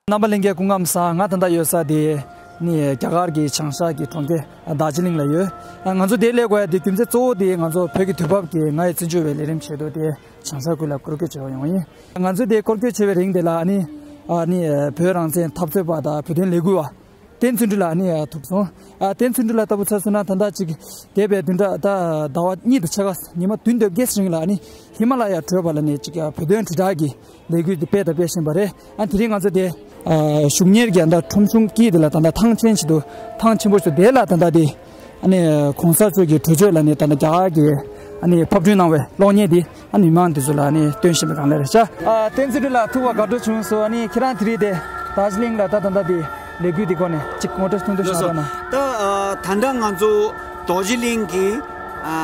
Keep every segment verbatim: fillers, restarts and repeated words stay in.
རྣམ་པ་ལྷན་རྒྱས་སྐུ་ཁམས་བཟང་། ང་ད་ལྟ་ཡོད་ས་དེ་ནི་རྒྱ་གར་གྱི་བྱང་ཤར་གྱི་གྲོང་ཁྱེར་རྡོ་རྗེ་གླིང་ལ་ཡོད། ང་ཚོ་དེ་སླེབས་དགོས་ཡ་དེ་རྒྱུ་མཚན་གཙོ་བོ་དེ་ང་ཚོ་བོད་ཀྱི་དུས་བབ་ཀྱིས་ང་ཡི་བཙན་བྱོལ་བའི་ལས་རིམ་ཆེད་དུ་དེ་བྱང་ཤར་ཁུལ་ལ་སྐོར་སྐྱོད་བྱེད་པར་ཡོང་བ་ཡིན། ང་ཚོ་དེ་སྐོར་སྐྱོད་བྱེད་པའི་རིང་དེ་ལ་ནི་ནི་བོད་རང་བཙན་འཐབ་རྩོད་པ་དང་བོད་དོན་ལས་འགུལ་བ། བསྟན་བརྩོན་འགྲུས་ལགས་ནི་ཐུག་སོང་། ཨ། བསྟན་བརྩོན་འགྲུས་ལགས་ལྟ་བུ་ཆ་བཞག་ན་ད་ལྟ་ཅིག་འདས་པའི་བདུན་ཕྲག་ད་ཟླ་བ་གཉིས་དང་ཕྱེད་ཀ་ཉི་མ་བདུན་དང་བརྒྱད་ཙམ་རིང་ལ་ནི་ཧི་མ་ལ་ཡ་བགྲོད་པ་ལ་ནི་ཅིག་བོད་དོན་དྲིལ་བསྒྲགས་ཀྱི་ལས་འགུལ་འདི་སྤེལ་དང་སྤེལ་བཞིན་པ་རེད། ཨ། དེ་རིང་ང་ཚོ་དེ་ཨ་བཞུགས་གཉེར་གྱི་ད་ཁྲོམ་གཞུང་དཀྱིལ་དེ་ལ་ད་ལྟ་ཐང་ཆེན་ཞིག་འདུག་ཐང་ཆེན་པོ་ཞིག་དེ་ལ་ད་ལྟ་དེ་ཨ་ནི་གོང་ས་མཆོག་གི་གྲོས་ཆོད་ལ་ནི་ད་ལྟ་རྒྱ་གར་གྱི་ཨ་ནི་ཕབ་སྐྲུན་གནང་བའི་གློག་བརྙན་དེ་ཨ་ནི་མི་མང་འདི་ཚོ་ལ་ནི་སྟོན་བཞིན་པའི་སྒང་ལ་རེད་ཤག་ཨ། བསྟན་བརྩོན་འགྲུས་ལགས་ཐུག་པར་དགའ་སྤྲོ་བྱུང་སོང་། ཨ་ནི་ཁྱེད་རང་དེ་རིང་དེ་རྡོ་རྗེ་གླིང་ལ་ད་ད་ལྟ་དེ་ལས་འགུལ་དེ་སྐོར་ནས་ཅིག་ངོ་སྤྲོད་ཐུང་ཐུང་ཞུ་ལགས་སོ། རོགས་གནང་། ད་ཨ་ད་ལྟ་ང་ཚོ་རྡོ་རྗེ་གླིང་གི་ཨ་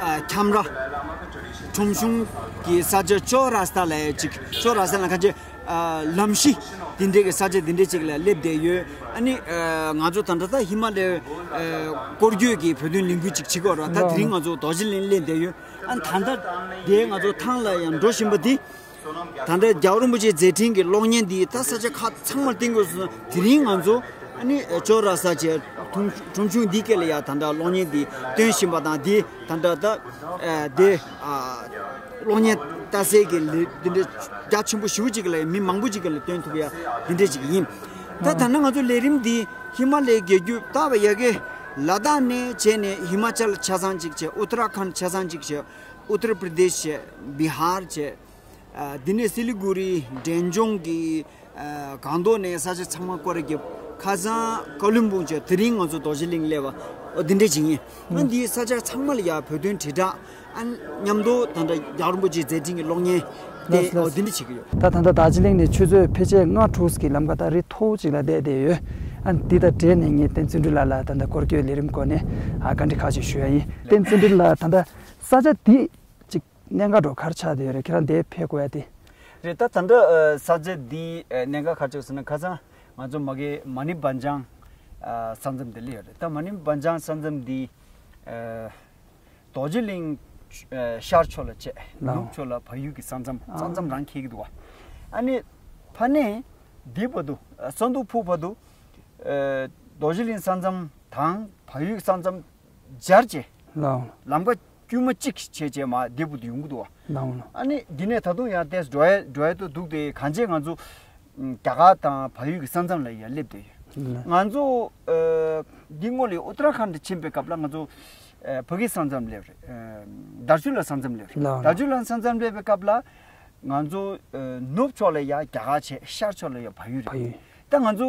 ཨ་ཁྱམས་ར་ཁྲོམ་གཞུང་གི་ས་ཆ་ཅོ་ར་སྟ་ལ་ཅིག་ཅོ་ར་སྟ་ལ་ཁ་ཅིག་ཨ་ལམ་གཞི་འདི་འདྲའི་གི་ས་ཆ་འདི་འདྲའི་ཅིག་ལ་སླེབས་བསྡད་ཡོད། ཨ་ནི་ཨ་ང་ཚོ་ད་ལྟ་ད་ཧི་མ་ལའི་ཨ་སྐོར་སྐྱོད་ཀྱི་བོད་དོན་ལས་འགུལ་ཅིག་བྱེད་ཀྱི་ཡོད་རེད་བ། ད་དེ་རིང་ང་ཚོ་རྡོ་རྗེ་གླིང་སླེབས་བསྡད་ཡོད། ཨ་ནི་ད་ལྟ་དེ་ང་ཚོ་ཐང་ལ་ཡང་འགྲོ་བཞིན་པ་འདི། ད་ལྟ་རྒྱལ་བ་རིན་པོ་ཆེའི་མཛད་འཕྲིན་གྱི་གློག་བརྙན་འདི་ད་ས་ཆ་ཁག་ཚང་མར་བསྟན་དགོས་སོང་། དེ་རིང་ང་ཚོ་ཨ་ནི་ཅོ་ར་ས་ཆའི་ཁྲོམ་ཁྲོམ་གཞུང་འདི་སྐད་ལ་ཡ་ད་ལྟ་གློག་བརྙན་འདི་སྟོན་བཞིན་པ་དང་། འདི་ད་ལྟ་ད་ཨ་དེ་ཨ་གློག་བརྙན་ལྟ་སའི་གི་ལས་འདི་འདྲ་རྒྱ་ཆེན་པོ་ཞེ་པོ་ཅིག་ལ་མི་མང་པོ་ཅིག་ལ་སྟོན་ཐུབ་ཡ་འདི་འདྲ་ཅིག་ཡིན། ད་ད་ནི་ང་ཚོ་ལས་རིམ་འདི་ཧི་མ་ལའི་རྒྱལ་རྒྱུད་ད་བ་ཡ་གི་ལ་དྭགས་ནས་བྱས་ནས་ཧི་མ་ཅལ་ཆ་ཚང་ཅིག་བྱས། ཨུ་ཏ་ར་ཁཱན་ཆ་ཚང་ཅིག་བྱས། ཨུ་ཏར་པྲ་དེཤ་བྱས། བི་ཧར་བྱས། ཨ་འདི་ནས་སི་ལི་གུ་རི་འབྲས་ལྗོངས་ཀྱི་ཨ་སྒང་ཏོག་ནས་ས་ཆ་ཚང་མ་སྐོར་ར་བརྒྱབ། ཁ་སང་ཀ་ལུན་སྦུག་བྱས། དེ་རིང་ང་ཚོ་རྡོ་རྗེ་གླིང་སླེབས་པ། ཨོ་འདི་འདྲས་བྱེད་ཀྱི་ཡིན། ཨ་འདིའི་ས་ཆ་ཚང་མ་ལ་ཡ་བོད་དོན་དྲིལ་བསྒྲགས་ཨ་མཉམ་དུ་ད་ལྟ་རྒྱལ་བ་རིན་པོ་ཆེའི་མཛད་འཕྲིན་གྱི་གློག་བརྙན་ལགས་ཏེ་ལགས། ཨོ་འདི་འདྲས་བྱེད་ཀྱི་ཡོད། ད་ད་ལྟ་རྡོ་རྗེ་གླིང་ནས་ཆུ་ཚོད་ཕལ་ཆེར་ལྔ་དྲུག་གི་ལམ་ཁ་ད་རི་མཐོ་པོ་ཅིག་ལ་བསྡད་བསྡད་ཡོད། ཨ་འདི་དང་འབྲེལ་ནས་ངས་བསྟན་བརྩོན་འགྲུས་ལགས་ལ་ད་ལྟ་སྐོར་སྐྱོད་ལས་རིམ་སྐོར་ནས་ཨ་བཀའ་འདྲི་ཁག་ཅིག་ཞུ་ཡ་ཡིན། བསྟན་བརྩོན་འགྲུས་ལགས། ད་ལྟ་ས་ཆ་འདི་ཅིག་གནད་འགག་འདྲ་ག་རེ་ཆགས་བསྡད་ཡོད་རེད། ཁྱེད་རང་འདིར་ཕེབས་དགོས་ཡ་དེ། རེད། ད་ད་ལྟ་ཨ་ས་ཆ་འདི་ཨ་གནད་འགག་ག་རེ་ཆགས་ཟེར་ན། ཁ་སང་ང་ཚོ་མ་གི་མ་ཎི་བན་ལྗང་ཨ་ས་མཚམས་དེ་སླེབས་ཡོད་རེད། ད་མ་ཎི་བན་ལྗང་ས་མཚམས་འདི་ཨ་རྡོ་རྗེ་གླིང་ཨ་ཤར་ཕྱོགས་ལ་བྱས། ལགས། ནུབ་ཕྱོགས་ལ་བལ་ཡུལ་གྱི་ས་མཚམས། ཨ། ས་མཚམས་རང་འཁེལ་གྱི་འདུག་བ། ཨ་ནི་ཕ་ནས་འདི་བར་དུ་ཨ་ས་འདུ་ཕུག་བར་དུ་ཨ་རྡོ་རྗེ་གླིང་ས་མཚམས་དང་བལ་ཡུལ་ས་མཚམས་སྦྱར་བྱས། ལགས། ལམ་ཁ་དཀྱུས་མ་གཅིག་བྱས་བྱས་མར་འདི་བར་དུ་ཡོང་གི་འདུག་བ། ལགས། ཨ་ནི་འདི་ནས་ད་དུང་ཡང་ཏོག་ཙམ་འགྲོ་ཡ་འགྲོ་ཡ་ཏོག་ཙམ་འདུག་སྟེ། གང་བྱས་ང་ཚོ་ཨ་རྒྱ་གར་དང་བལ་ཡུལ་གྱི་ས་མཚམས་ལ་ཡར་སླེབས་བསྡད་ཡོད། ལགས། ང་ཚོ་ཨ་འདི་སྔོན་ལ་ཨུ་ཏ་ར་ཁཱན་ཌ་ཕྱིན་པའི་སྐབས་ལ་ང་ཚོ་ཨ་ཕ་གིའི་ས་མཚམས་སླེབས་རེད། ཨ་དར་ཅུ་ལ་ས་མཚམས་སླེབས་རེད། ལགས། དར་ཅུ་ལ་ས་མཚམས་སླེབས་པའི་སྐབས་ལ་ང་ཚོ་ཨ་ནུབ་ཕྱོགས་ལ་ཡར་རྒྱ་གར་བྱས། ཤར་ཕྱོགས་ལ་ཡར་བལ་ཡུལ་རེད། བལ་ཡུལ། ད་ང་ཚོ་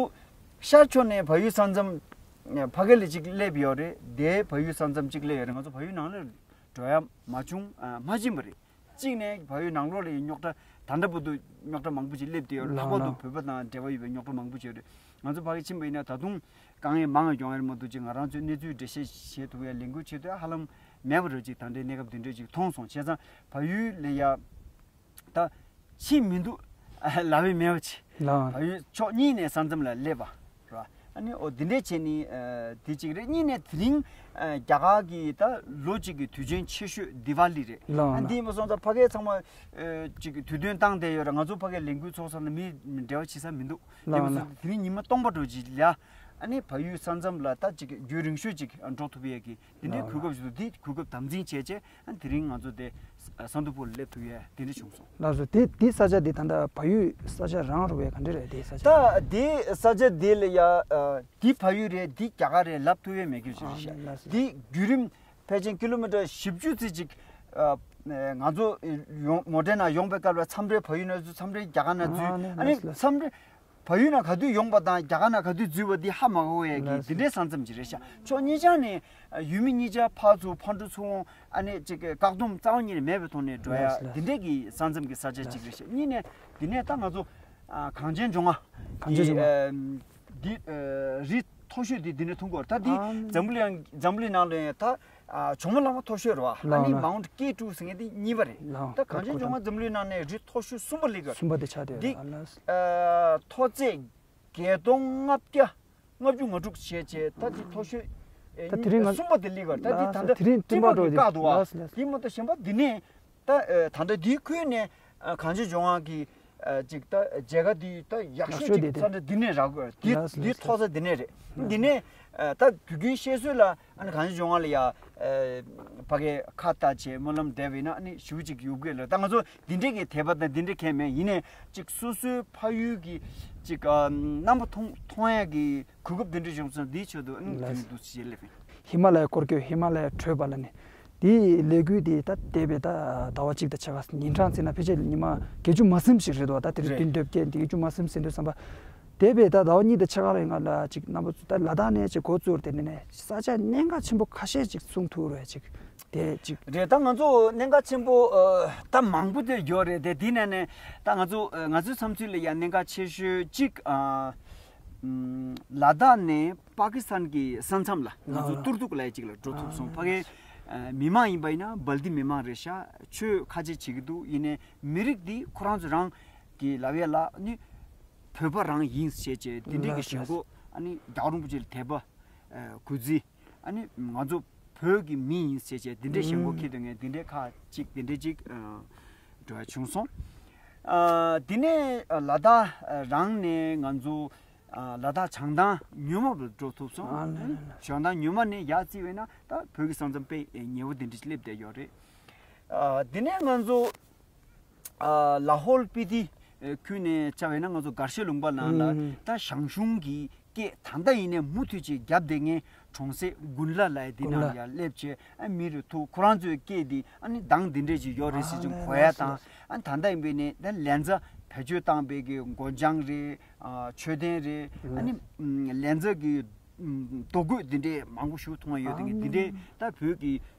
ཤར་ཕྱོགས་ནས་བལ་ཡུལ་ས་མཚམས་ཨ་ཕ་གི་ལ་གཅིག་སླེབས་ཡོད་རེད། དེ་བལ་ཡུལ་ས་མཚམས་གཅིག་སླེབས་ཡོད་རེད། ང་ཚོ་བལ་ཡུལ་ནང་ལ་འགྲོ་ཡ་མ་བྱུང་། ཨ་མ་ཕྱིན་པ་རེད། གཅིག་ནས་བལ་ཡུལ་ནང་ལོགས་ལ་ཡང་རྙོག་དྲ་ད་ལྟ་བར་དུ་རྙོག་དྲ་མང་པོ་ཅིག་སླེབས་བསྡད་ཡོད་རེད། ལགས། ལྷག་པར་དུ་ལགས། བོད་པ་དང་འབྲེལ་བ་ཡོད་པའི་རྙོག་དྲ་མང་པོ་ཅིག་ཡོད་རེད། ང་ཚོ་ཕ་གི་ཕྱིན་པ་ཡིན་ན་ད་དུང་དཀའ་ངལ་མང་བ་ཡོང་ཡ་རེད་མ་གཏོགས་ཅིག་ང་རང་ཚོས་གནས་ཚུལ་འགྲེལ་བཤད་བྱེད་ཐུབ་ཡ་ལས་འགུལ་བྱེད་ཐུབ་ཡ་ཧ་ལམ་མེད་པ་རེད། ཅིག་ད་ལྟའི་གནས་སྐབས་འདི་འདྲ་ཅིག་མཐོང་སོང་། བྱས་ཙང་བལ་ཡུལ་ལ་ཡ་ད་ཕྱིན་མི་འདུག་ལབ་ཡ་མེད་པ་ཅིག་ལགས། བལ་ཡུལ་ཕྱོགས་གཉིས་ནས་ས་མཚམས་ལ་སླེབས་པ་རེད། ཨ་ནི་ཨོ་འདི་འདྲས་བྱས་ནི་ཨ་དེ་གཅིག་རེད། གཉིས་ནས་དེ་རིང་ཨ་རྒྱ་གར་གྱི་ད་ལོ་གཅིག་གི་དུས་ཆེན་ཆེ་ཤོས་དི་ཝ་ལི་རེད། ལགས། ཨ་འདི་ཡིན་པ་སོང་ཙང་ཕ་གིའི་ཚང་མ་ཨ་ཅིག་དུས་སྟོན་བཏང་བསྡད་ཡོད་རེད། ང་ཚོ་ཕ་གིའི་ལས་འགུལ་ཚོགས་ས་ལ་མི་འབྲེལ་བ་བྱེད་ས་མི་འདུག་ལགས། ཡིན་པ་སོང་ཙང་དེ་རིང་ཉི་མ་སྟོང་པ་འགྲོ་གཅིག་ལ་ཨ་ནི་བལ་ཡུལ་ས་མཚམས་ལ་ད་ཅིག་རྒྱུན་རིང་ཤོས་ཅིག་འགྲོ་ཐུབ་ཡས་ཀྱི་འདི་འདྲའི་གོ་སྐབས་ཞིག་འདུག་འདི་གོ་སྐབས་དམ་འཛིན་བྱས་བྱས་ཨ་དེ་རིང་ང་ཚོ་དེ་ས་འདུ་ཕུག་ལ་སླེབས་ཐུབ་ཡས་དེ་འདྲ་བྱུང་སོང་། ལགས་སོ། དེ་དེ་ས་ཆ་དེ་ད་ལྟ་བལ་ཡུལ་ས་ཆ་རང་རུ་བས་ག་འདྲ་རེད། དེ་ས་ཆ། ད་དེ་ས་ཆ་དེ་ལ་ཡ་ཨ་དེ་བལ་ཡུལ་རེད། དེ་རྒྱ་གར་རེད་ལབ་ཐུབ་ཡས་མེད་ཀྱི་ཞིག་རེད་ཤག་ཨ་ལགས་སོ། དེ་བརྒྱུད་རིམ་ཕལ་ཆེར་ཀི་ལོ་མི་ཊར་བཞི་བཅུ་ཙམ་ཅིག་ཨ་ང་ཚོ་ཡོང་མོ་ཊའི་ནང་ཡོང་པའི་སྐབས་ལ་མཚམས་རེ་བལ་ཡུལ་ནས་འཛུལ། མཚམས་རེ་རྒྱ་གར་ནས་འཛུལ། ཨ་ནི་ཨ་ནི་ལགས་སོ། མཚམས་རེ་བལ་ཡུལ་ནང་ག་དུས་ཡོང་པ་དང་རྒྱ་གར་ནང་ག་དུས་འཛུལ་བ་འདི་ཧ་མ་གོ་བའི་གི་ལགས་སོ། འདི་འདྲའི་ས་མཚམས་ཅིག་རེད་ཤག་ཕྱོགས་གཉིས་ཆ་ནས་ཡུལ་མི་གཉིས་ཆ་ཕར་ཚུར་ཕར་འགྲོ་ཚུར་འོང་། ཨ་ནི་ཅིག་བཀག་སྡོམ་རྩ་བ་ཉིད་ནས་མེད་པའི་ཐོག་ནས་འགྲོ་ཡ་ལགས་སོ། འདི་འདྲའི་གི་ས་མཚམས་ཀྱི་ས་ཆ་ཅིག་རེད་ཤག་གཉིས་ནས་འདི་ནས་ད་ང་ཚོ་ཨ་གངས་ཅན་ལྗོངས་ལྔ་གངས་ཅན་ལྗོངས་ལྔ་འདི་ཨ་རི་མཐོ་ཤོས་འདི་འདི་ནས་མཐོང་གི་ཡོད་རེད། ད་འདི་ཨ་འཛམ་བུ་གླིང་འཛམ་བུ་གླིང་ནང་ལ་ཡང་ད་ཨ་ཇོ་མོ་གླང་མ་མཐོ་ཤོས་རེད་བ། ཨ་ནི་ལགས་ལགས། མའུནཊ་ཀེ་ཊུ་ཟེར་མཁན་དེ་གཉིས་པ་རེད། ལགས། ད་གངས་ཅན་ལྗོངས་ལྔ་འཛམ་བུ་གླིང་ནང་ནས་རི་མཐོ་ཤོས་གསུམ་པ་སླེབས་ཀྱི་ཡོད་རེད། གསུམ་པ་དེ་ཆགས་བསྡད་ཡོད་འདི་རེད། ཨ་ལགས། ཨ་མཐོ་ཚད་བརྒྱད་སྟོང་ལྔ་བརྒྱ་ལྔ་བཅུ་ང་དྲུག་བྱས་བྱས། ད་དེ་མཐོ་ཤོས་ཨེ་ད་དེ་རིང་ང་གསུམ་པ་དེ་སླེབས་ཀྱི་ཡོད་རེད། ད་འདི་ད་ལྟ་དེ་རིང་སྤྲིན་པ་འགྲོ་ཡི་བཀག་འདུག་བ། ལགས་ལགས། དེ་མ་གཏོགས་གཞན་པ་འདི་ནས་ད་ཨ་ད་ལྟ་འདིའི་ཁུལ་ནས་ཨ་གངས་ཅན་ལྗོངས་ལྔ་གི་ ཨ་ཅིག་ད་མཇལ་ཁ་འདི་ད་ཡག་ཤོས་ཅིག་ས་འདྲ་འདི་ནས་རག་དགོས། འདི་ལགས་འདི་ལགས་མཐོ་ས་འདི་ནས་རེད། འདི་ནས་ཨ་ད་དུས་རྒྱུན་བཤད་སྲོལ་ལ་ཨ་ནི་གངས་ཅན་ལྗོངས་ལ་ཡ་ཨ་ཕ་གི་ཁ་བཏགས་བྱས་སྨོན་ལམ་འདེབས་པ་ཡིན་ན་ཨ་ནི་ཞེ་པོ་ཅིག་ཡོད་གི་ལ། ད་ང་ཚོ་འདི་འདྲས་ཀྱི་དད་པ་དང་འདི་འདྲས་གང་ཡང་མེད། ཡིན་ནའི་ཅིག་སོ་སོའི་ཕ་ཡུལ་གྱི་ཅིག་ཨ་རྣམ་པ་མཐོང་མཐོང་ཡ་གི་གོ་སྐབས་འདི་འདྲ་བྱུང་སོང་། འདིའི་ཆེད་དུ་ཨ་ནི་ལགས་དེ་ནི་འདུག་སེ་ལབ་ཡིན། ཧི་མ་ལ་ཡའི་སྐོར་སྐྱོད། ཧི་མ་ལ་ཡའི་བགྲོད་པ་ལ་ནི། དེའི་ལས་འགུལ་དེ་ད་འདས་པའི་ད་ཟླ་བ་གཅིག་དང་ཕྱེད་ཀ། ཉིན་གྲངས་བརྩིས་ན་ཕལ་ཆེར་ཉི་མ་བརྒྱད་ཅུ་མ་ཟིན་ཞིག་རེད་འདུག་ད་དེ་རིང་རེད། བདུན་དོན་བརྒྱད་འདི་བརྒྱད་ཅུ་མ་ཟིན་ཟིན་དུས་ཙམ་པ། འདས་པའི་ད་ཟླ་བ་གཉིས་དང་ཕྱེད་ཀ་རིང་ལ་ཅིག་རྣམ་པ་ཚོ་ད་ལ་དྭགས་ནས་ཅིག་འགོ་བཙུགས་དེ་ནས་ནས་ས་ཆ་གནད་འགག་ཆེན་པོ་ཁ་ཤས་ཅིག་མཚུངས་ཐུག་རེད། ཅིག་དེ་ཅིག་རེད། ད་ང་ཚོ་གནད་འགག་ཆེན་པོ་ཨ་ད་མང་པོ་དེ་ཡོད་རེད་དེ། དེ་ནས་ནས་ད་ང་ཚོ་ཨ་ང་ཚོའི་བསམ་ཚུལ་ལ་ཡང་གནད་འགག་ཆེ་ཤོས་གཅིག་ཨ་ཨམ་ལ་དྭགས་ནས་པ་ཀི་སི་ཐན་གྱི་ས་མཚམས་ལ་ང་ཚོ་ཨ་ཏུར་ཏུག་ལ་ཅིག་ལ་འགྲོ་ཐུབ་སོང་། ཨ་ཕ་གི་ཨ་མི་མང་ཡིན་པ་ཡིན་ན་སྦལ་ཏི་མི་མང་རེད་ཤག་ཆོས་ཁ་ཆེ་བྱེད་ཀྱི་འདུག་ཡིན་ནའི་མི་རིགས་འདི་ཁོ་རང་ཚོ་རང་གི་ལབ་ཡ་ལ་ནི་བོད་པ་རང་ཡིན་ཟེར་བྱས་དེ་འདྲས་ཀྱི་ལགས་ཞེན་ཁོག་ཨ་ནི་རྒྱལ་བ་རིན་པོ་ཆེ་ལ་དད་པ་ཨ་གུས་བརྩི། ཨ་ནི་ང་ཚོ་བོད་ཀྱི་མི་ཡིན་ཟེར་བྱས་དེ་འདྲས་ཞེན་ཁོག་ཨུམ་ཁྱེར་དུ་ངས་དེ་འདྲས་ཁ་ཅིག་དེ་འདྲས་ཅིག་ཨ་འགྲོ་ཡ་བྱུང་སོང་། ཨ་དེ་ནས་ཨ་ལ་དྭགས་ཨ་རང་ནས་ང་ཚོ་ཨ་ལ་དྭགས་བྱང་ཐང་ཉོན་མོངས་པར་འགྲོ་ཐུབ་སོང་། ཨ་ལ་ལ་ལ། བྱང་ཐང་ཉོན་མོངས་ནས་ཡར་བརྩིས་པས་ན་ད་བོད་ཀྱི་ས་མཚམས་དཔེ་ཉེ་བོ་དེ་འདྲས་སླེབས་བསྡད་ཡོད་རེད། ཨ་དེ་ནས་ང་ཚོ་ཨ་ལ་ཧོལ་སྤི་ཏི་ཨ་ཁུལ་ནས་བཅར་བས་ན་ང་ཚོ་དགའ་ཤོད་ལུང་པ་ནང་ལ་ཨུམ་ད་ཞང་ཞུང་གི་སྐད་ད་ལྟ་ཡིན་ནའི་མུ་མཐུད་ཅིག་བརྒྱབ་བསྡད་མཁན་གྲོང་གསེབ་དགུན་ལ་ལ་ཡ་འདི་ནང་ལ་ཡ་སླེབས་བྱས་ཨ་མི་རེ་ཐུག་ཁོ་རང་ཚོའི་སྐད་འདི་ཨ་ནི་གདངས་འདི་འདྲས་ཅིག་ཡོད་རེད་ཟེར་ཅིག་གོ་ཡ་དང་། ཨ་ནི་ད་ལྟ་ཡིན་པས་ནི་ད་ལན་ཚྭ་བེད་སྤྱོད་བཏང་པའི་གི་སྒོ་བྱང་རེད། ཨ་མཆོད་རྟེན་རེད། ཨ་ནི་ལན་ཚྭ་གི་རྡོ་བརྐོས་འདི་འདྲས་མང་པོ་ཞིག་མཐོང་ཡ་ཡོད་དེ་འདི་འདྲས་ད་བོད་ཀྱི་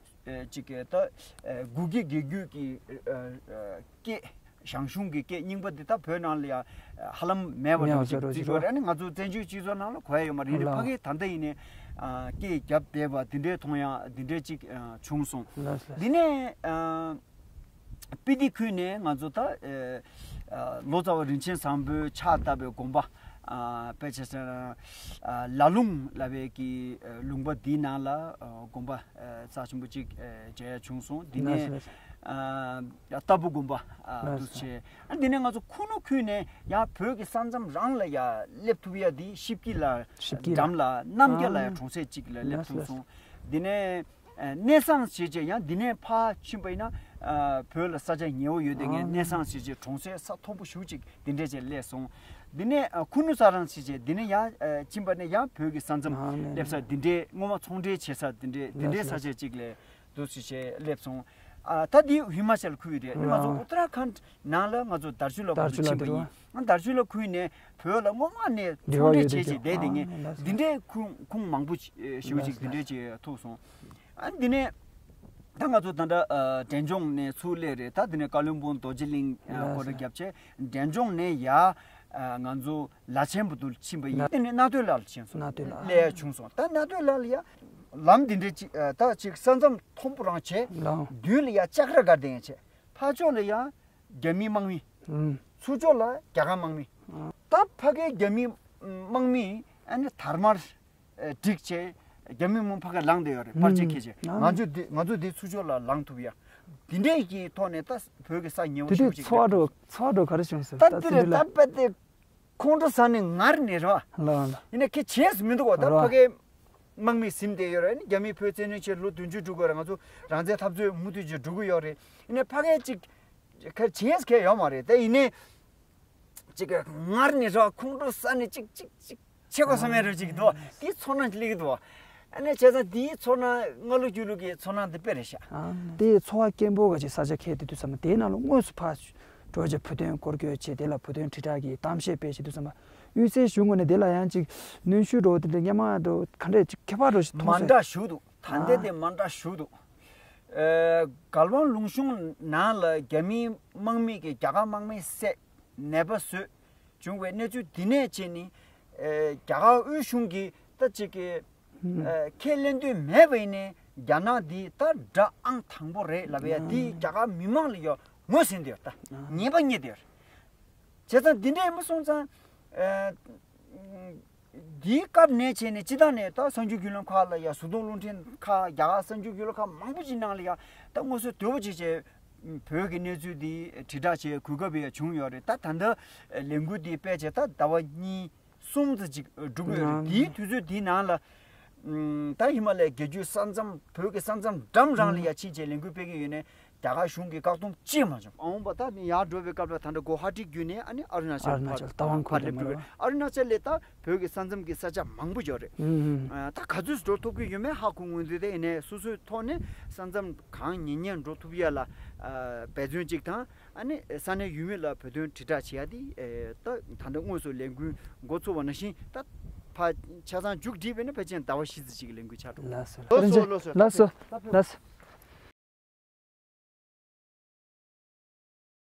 ཨ་ཅིག་གི་ད་ཨ་གུ་གེ་དགེ་རྒྱུད་ཀྱི་ཨ་ཨ་སྐད་ཞང་ཞུང་གི་སྐད་རྙིང་པ་འདི་ད་བོད་ནང་ལ་ཡང་ཧ་ལམ་མེད་པ་མེད་པ་འདྲ་བོ་ཅིག་བརྩི་གི་ཡོད་རེད། ཨ་ནི་ང་ཚོ་བཙན་བྱོལ་སྤྱི་ཚོགས་ནང་ལ་གོ་ཡ་ཡོད་མ་རེད། ཡིན་ནའི་ལགས། ཕ་གིའི་ད་ལྟ་ཡིན་ནའི་ཨ་སྐད་རྒྱབ་བསྡད་པ་འདི་འདྲའི་མཐོང་ཡ་འདི་འདྲའི་ཅིག་ཨ་བྱུང་སོང་། ལགས་ལགས། འདི་ནས་ཨ་སྤི་ཏི་ཁུལ་ནས་ང་ཚོ་ད་ཨ་ཨ་ལོ་ཙཱ་བ་རིན་ཆེན་བཟང་པོའི་ཕྱག་བཏབ་པའི་དགོན་པ་ཨ་དཔེ་ཆ་ས་ཨ་ལ་ལུང་ལབ་པའི་གི་ཨ་ལུང་པ་འདིའི་ནང་ལ་ཨ་དགོན་པ་ཨ་རྩ་ཆེན་པོ་གཅིག་ཨ་མཇལ་ཡ་བྱུང་སོང་། འདི་ནས་ལགས་སོ། ཨ་ལྟ་བུ་དགོན་པ་ཨ་ལགས་འདུག་སོ། བྱས། ཨ་འདི་ནས་ང་ཚོ་ཁུ་ནུ་ཁུལ་ནས་ཡང་བོད་ཀྱི་ས་མཚམས་རང་ལ་ཡ་སླེབས་ཐུབ་ཡ་འདི་ཤིབ་ཀི་ལ་ཤིབ་ཀི་ལ་འགྲམ་ལ་རྣམ་རྒྱལ་ལ་ཡ་ཨ་གྲོང་གསེབ་གཅིག་ལ་སླེབས་ལགས་སོ། ཐུབ་སོང་། འདི་ནས་ཨ་གནས་ཚང་ཞེས་བྱས་ཡང་འདི་ནས་ཕར་ཕྱིན་པ་ཡིན་ན་ཨ་བོད་ལ་ས་ཆ་ཉེ་བོ་ཡོད་དེ་ངས་ཨ་གནས་ཚང་ཞེས་བྱས་གྲོང་གསེབ་ས་མཐོན་པོ་ཞེ་པོ་ཅིག་འདི་འདྲས་བྱས་སླེབས་སོང་། འདི་ནས་ཨ་ཁུ་ནུ་ས་རང་ཞེས་བྱས་འདི་ནས་ཡང་ཨ་ཕྱིན་པ་ནས་ཡང་བོད་ཀྱི་ས་མཚམས་ཨ་ནས་སླེབས་ས་འདི་འདྲས་སྔོན་མ་ཚོང་འབྲེལ་བྱེད་ས་འདི་འདྲས་འདི་འདྲས་ལགས་ས་ཆ་ཅིག་ལ་འདུག་སེ་བྱས་སླེབས་སོང་། ཨ་ད་འདི་ཧི་མ་ཅལ་ཁུལ་རེད། ཨ་ནི་ང་ཚོ་ཨ་ཨུ་ཏ་ར་ཁཱན་ནང་ལ་ང་ཚོ་དར་ཆུ་ལ་ཁུལ་དར་ཆུ་ལ་ཁུལ་འགྲོ་ཨ། ཨ་ནི་དར་ཆུ་ལ་ཁུལ་ནས་བོད་ལ་སྔོན་མ་ནས་འབྲེལ་བ་ཚོང་འབྲེལ་ཡོད་བྱས་དུས་བྱས་བསྡད་དེ་ཨ་ངས་ལགས་འདི་འདྲའི་ཁུངས་ཁུངས་མང་པོ་ཞེ་པོ་ཅིག་འདི་འདྲའི་ཅིག་ཐུག་སོང་། ཨ་འདི་ནས་ད་ང་ཚོ་ད་ལྟ་ཨ་འབྲས་ལྗོངས་ནས་ཚུར་སླེབས་རེད། ད་འདི་ནས་ཀ་ལོན་སྦུག་རྡོ་རྗེ་གླིང་ཨ་ལགས་སྐོར་ར་རྒྱབ་བྱས་འབྲས་ལྗོངས་ནས་ཡ་ཨ་ང་ཚོ་ལ་ཆེན་པོ་དུ་ཕྱིན་པ་ཡིན། ལགས། དེ་ནས་རྣ་ཐོས་ལ་ཕྱིན་སོང་། རྣ་ཐོས་ལ་སླེབས་ཡ་བྱུང་སོང་། ད་རྣ་ཐོས་ལ་ལ་ཡ་ལམ་འདི་འདྲའི་ཅིག་ཨ་ད་ཅིག་ས་མཚམས་མཐོན་པོ་རང་བྱས་ལགས། མདུན་ལ་ཡ་ལྕགས་ར་སྒར་དེ་ཡང་བྱས། ཕར་ཕྱོགས་ལ་ཡ་རྒྱ་མིའི་དམག་མི། ཨུམ། ཚུར་ཕྱོགས་ལ་རྒྱ་གར་དམག་མི། ཨ། ད་ཕ་གིའི་རྒྱ་མིའི་དམག་མི་ཨ་ནི་དར་དམར་ཨེ་བསྒྲིགས་བྱས་རྒྱ་མི་མང་ཕ་གིར་ལངས་བསྡད་ཡོད་རེད། ཨུམ། པར་ཆས་འཁྱེར་བྱས། ཨ། ང་ཚོ་འདི་ང་ཚོ་འདི་ཚུར་ཕྱོགས་ལ་ལངས་ཐུབ་ཡ། འདི་འདྲའི་གི་ཐོག་ནས་ད་བོད་ཀྱི་ས་ཉེ་བོ་དེ་ཞེ་པོ་དུས་ཅིག་ཚོར་བ་འགྲོ་ཚོར་བ་འགྲོ་ག་རེ་བྱུང་ཟེར། ད་ད་འདི་དེ་རེད། འདི་ལ་ད་དཔེ་དེ་ཁོང་ཁྲོ་ཟ་ནས་ངར་ནས་རེད་བ། ལགས་ལགས། ཡིན་ན་ཁྱེད་བྱས་སུ་མི་འདུག་བ། ད་རེད་བ། ཕ་གིའི་དམག་མི་ཟིན་བསྡད་ཡོད་རེད། ཨ་ནི་རྒྱ་མིས་བོད་བཙན་གནོན་བྱས་ལོ་བདུན་ཅུ་འགྲོ་གི་ཡོད་རེད། ང་ཚོ་རང་བཙན་འཐབ་རྩོད་མུ་མཐུད་ཀྱིས་འགྲོ་གི་ཡོད་རེད། ཡིན་ནའི་ཕ་གིའི་ཅིག་ཁ་བྱས་ཁས་ཡོད་མ་རེད། དེ་ཡིན་ནའི་ཅིག་ངར་ནས་ར་ཁོང་ཁྲོ་ཟ་ནས་ཅིག་ཅིག་ཅིག་ཆེ་གོ་བསམ་ཡ་ར་ཅིག་འདུག་དེའི་ཚོར་སྣང་ཅིག་སླེབས་ཀྱི་འདུག་ཨ་ནི་བྱས་ཙང་དེའི་ཚོར་སྣང་སྔ་ལོ་རྒྱུན་ལོ་གི་ཚོར་སྣང་དེ་དཔེ་རེད་ཤག་དེའི་ཚོར་བ་སྐྱེན་པོ་ག་ཅིག་ས་ཆ་ཁེལ་དེ་དུས་ཙམ་པ་དེའི་ནང་ལ་དངོས་སུ་ཕར་འགྲོ་བྱས་བོད་དོན་སྐོར་སྐྱོད་བྱས། དེ་ལ་བོད་དོན་དྲིལ་བསྒྲགས་ཀྱི་གཏམ་བཤད་སྤེལ་བྱས་དུས་ཙམ་པ་གཡུལ་སའི་གཞུང་ངོས་ནས་དེ་ལ་ཡང་ཅིག་གནོན་ཤུགས་འགྲོ་དེ་འདྲ་སྔ་མ་འགྲོ་ག་འདྲས་ཅིག་ཁྱད་པར་འགྲོ་ཞིག་མཐོང་མ་སོང་། འདྲ་ཞིག་འདུག་ད་ལྟ་ཨ་དེ་མ་འདྲ་ཞིག་འདུག་ཨེ་གལ་ཝང་ལུང་གཤོང་ནང་ལ་རྒྱ་མིའི་དམག་མི་གིས་རྒྱ་གར་དམག་མི་བསད་ནད་པ་བཟོས་བྱུང་བའི་གནས་ཚུལ་འདི་ནས་བྱས་ནས་ཨེ་རྒྱ་གར་དབུས་གཞུང་གིས་ད་ཅིག་གི་ཨེ་ཁས་ལེན་འདོད་མེད་པ་ཡིན་ནའི་རྒྱ་ནག་འདི་ད་དགྲ་ཨང་དང་པོ་རེད་ལབ་ཡ་འདི་རྒྱ་གར་མི་མང་ལ་ཡོད་ངོས་ཟིན་འདོད་ད་ཉེས་པ་རྙེད་འདོད། བྱས་ཙང་འདི་འདྲ་ཡིན་པ་སོང་ཙང་ཨེ། འདིའི་སྐབས་ནས་བྱས་ནས་སྤྱི་བཏང་ནས་ད་གསར་འགྱུར་བརྒྱུད་ལམ་ཁག་ལ་ཡ་གཟུགས་མཐོང་རླུང་འཕྲིན་ཁག་རྒྱ་གར་གསར་འགྱུར་བརྒྱུད་ལམ་ཁག་མང་པོ་ཅིག་ནང་ལ་ཡ་ད་དངོས་སུ་དོད་པོ་ཅིག་བྱས་ བོད་ཀྱི་གནས་ཚུལ་འདི་དྲིལ་བསྒྲགས་བྱེད་གོ་སྐབས་ཡང་བྱུང་ཡོད་རེད། ད་ད་ལྟ་ལས་འགུལ་འདི་སྤེལ་བྱས་ད་ཟླ་བ་གཉིས་གསུམ་ཙམ་ཅིག་འགྲོ་གི་ཡོད་རེད། ཨང་། དེའི་དུས་ཚོད་འདིའི་ནང་ལ་ཨུམ། ད་ཧི་མ་ལ་ཡའི་རྒྱལ་རྒྱུད་ས་མཚམས་བོད་ཀྱི་ས་མཚམས་འགྲམ་རང་ལ་ཡ་ཕྱིན་བྱས་ལས་འགུལ་སྤེལ་གྱི་ཡོད་ནའི་རྒྱ་གར་གཞུང་གིས་བཀག་སྡོམ་ཅི་ཡང་མ་བྱུང་། ཨ་འོང་པ་ད་ནི་ཡར་འགྲོ་བའི་སྐབས་ལ་ད་ལྟ་གོ་ཧ་ཊི་བརྒྱུད་ནས་ཨ་ནི་ཨ་རུ་ན་ཅལ་ཨ་རུ་ན་ཅལ་རྟ་དབང་ཁོངས་ཕར་དེ་སླེབས་མ་འགྲོ་གི་རེད། ཨ་རུ་ན་ཅལ་ལ་ད་བོད་ཀྱི་ས་མཚམས་ཀྱི་ས་ཆ་མང་པོ་ཡོད་རེད། ཨུམ། ཨ། ད་ག་ཚོད་འགྲོ་ཐུབ་ཀྱི་ཡོད་མེད་ཧ་གོ་མི་འདུག་དེ་ཡིན་ནའི་སོ་སོའི་ཐོག་ནས་ས་མཚམས་གང་ཉེ་ཉེ་འགྲོ་ཐུབ་ཡ་ལ་ཨ་འབད་བརྩོན་གཅིག་དང་། ཨ་ནི་ས་གནས་ཡུལ་མི་ལ་བོད་དོན་དྲིལ་བསྒྲགས་བྱེད་ཡ་དེ་ཨེ་ད་ད་ལྟ་དངོས་སུ་ལས་འགུལ་འགོ་ཚུགས་པ་ནང་བཞིན་ད་ཕར་ཆ་ཚང་མཇུག་སྒྲིལ་བས་ན་ཕལ་ཆེར་ཟླ་བ་བཞི་ཙམ་ཅིག་གི་ལས་འགུལ་ཆགས་འགྲོ། ལགས་སོ། ལགས་སོ། ལགས་སོ། ལགས་སོ།